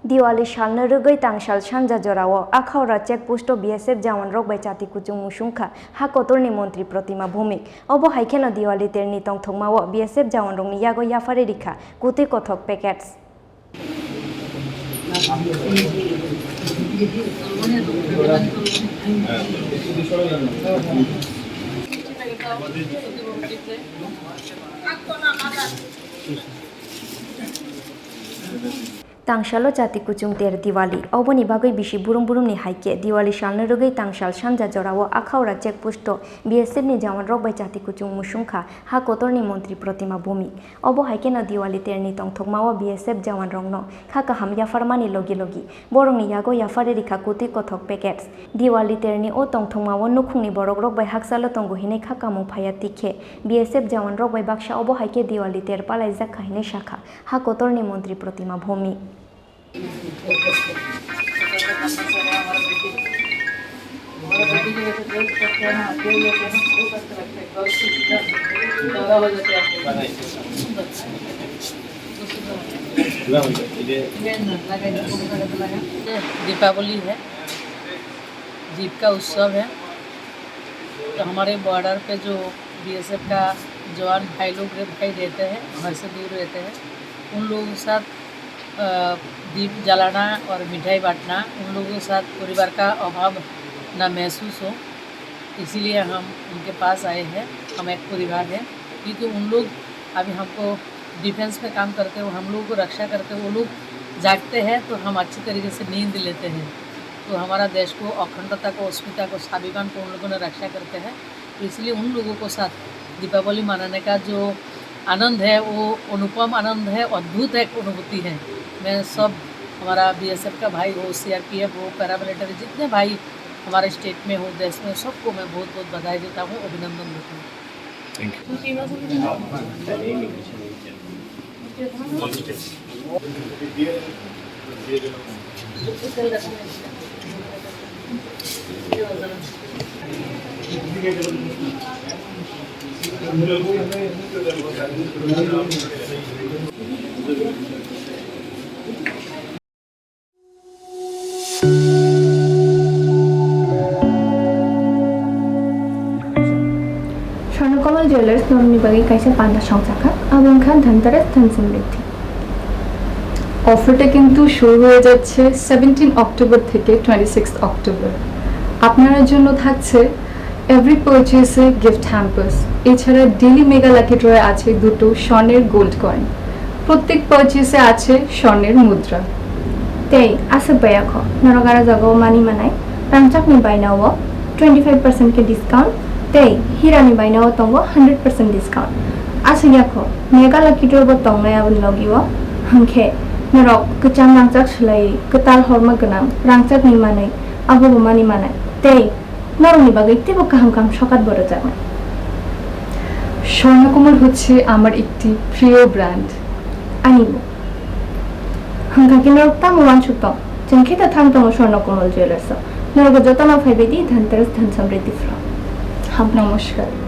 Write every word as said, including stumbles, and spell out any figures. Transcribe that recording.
Diwali salno rwgwi tangsal sanja jorao Akhaura check post-o B S F jawan rok bai chati kuchung musung kha ha kotorni montri Protima Bhowmik. Obo hai kheno Diwali terni tongthokmao B S F jawan rokni yago yaphari rikha koti kothok packets. Tangsalo chati kuchung ter Diwali. Oboni bagwi bisi burum burumni hai khe Diwali salno rwgwi tangsal sanja jorao Akhaura check post-o B S F ni jawan rok bai chati kuchung musung kha ha kotorni montri Protima Bhowmik. Obo hai kheno Diwali terni tongthokmao B S F jawan rokno kha kaham yapharmani logi logi borokni yago yaphari rikha koti kothok packets. Diwali terni o tongthokmao nukhungni borok rok bai hakchalo tongo hinwi kha kamung phaiya, tikhe B S F jawan rok bai baksa obo hai khe Diwali ter palaijak kha hinwi sakha ha kotorni montri Protima Bhowmik. Deepawali है, जीत का उत्सव है, तो हमारे बॉर्डर पे जो बीएसएफ का जवान भाई लोग रे-, भाई रहते हैं, घर से दूर रहते हैं, उन लोगों के साथ अ, दीप जलाना और मिठाई बांटना, उन लोगों के साथ परिवार का अभाव ना महसूस हो, इसीलिए हम उनके पास आए हैं। हम एक परिवार है, क्योंकि उन लोग अभी हमको डिफेंस में काम करते हैं, हम लोगों को रक्षा करते हैं, वो लोग जागते हैं तो हम अच्छी तरीके से नींद लेते हैं। तो हमारा देश को, अखंडता को, अस्मिता को, स्वाभिमान को उन लोगों ने रक्षा करते हैं। तो इसलिए उन लोगों को साथ दीपावली मनाने का जो आनंद है, वो अनुपम आनंद है, अद्भुत एक अनुभूति है। मैं सब हमारा बीएसएफ का भाई हो, सीआरपीएफ हो, पैरामिलिट्री जितने भाई हमारे स्टेट में हो, देश में, सबको मैं बहुत बहुत बधाई देता हूँ, अभिनंदन देता हूँ। Thank you. Swarnakomal Jewellers norokni bagwi kaisa panda songchakha, abo wngkha Dhanteras Dhan Samriddhi. অফারটা কিন্তু শুরু হয়ে যাচ্ছে সেভেন্টিন অক্টোবর থেকে টোয়েন্টি সিক্স অক্টোবর। আপনার জন্য থাকছে এভরি পারচেসে গিফট হ্যাম্পার্স, এছাড়া ডেইলি মেগা লাকি ড্রয়ে আছে দুটো স্বর্ণের গোল্ড কয়েন, প্রত্যেক পারচেসে আছে স্বর্ণের মুদ্রা। Tei aswk bai ya kho, norok aro jagao mani manai, rangchakni bainao twenty five percent khe discount, tei hirani bainao tongo hundred percent discount. Aswk ya kho, mega lucky draw bo tongnai aboni logio, hwnkhe norok kwcham rangchak swlaiwi kwtal horma gwnang rangchakni manwi abobo mani manai, tei norokni bagwi teibo kaham kaham sokat bo rwjaknai. Swarnakamal হচ্ছে আমার একটি প্রিয় brand. Anibo. Hwnkha khe norok tamo uansuk tong? Chwng khe ta thang tongo Swarnakomal Jewellers o. Norok jotono phaibai di Dhanteras Dhan Samriddhi Pro. Hambai. নমস্কার।